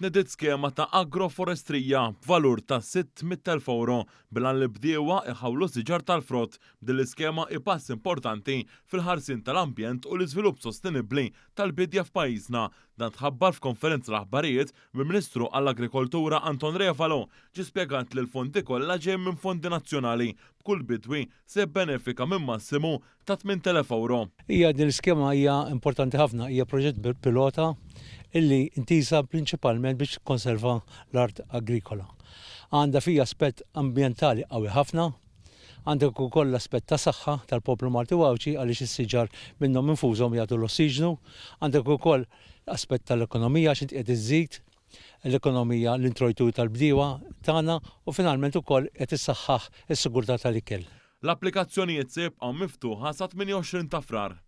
Tnediet skema ta' agroforestrija b'valur ta' 600,000 ewro bil-għan li bdiewa iħawlu siġar tal-frott. Din l-iskema hi pass importanti fil-ħarsien tal-ambjent u l-iżvilupp sostenibbli tal-biedja f'pajjiżna. Dan tħabbar f'konferenza l-aħbarijiet mill-Ministru għall-Agrikoltura Anton Refalo. Ġie spjegat li l-fondi kollha ġejjin minn fondi nazzjonali, b'kull bidwi se jibbenefika minn massimu ta' 8,000 ewro. Hija din l-iskema hija importanti ħafna, hija proġett pilota illi intiża prinċipalment biex tikkonserva l-art agrikola. Għandha fiha aspett ambjentali qawwi ħafna, għandek ukoll l-aspett ta' saħħa tal-poplu Malti u Għawdxi għaliex is-siġar minnhom infushom jagħtu l-ossiġnu, għandek ukoll aspett tal-ekonomija għax inti qed iżżid l-ekonomija, l-introjtu tal-bdiewa tagħna u finalment ukoll qed issaħħaħ is-sigurtà tal-ikel. L-applikazzjonijiet se jibqgħu miftuħa sa 28 ta' Frar.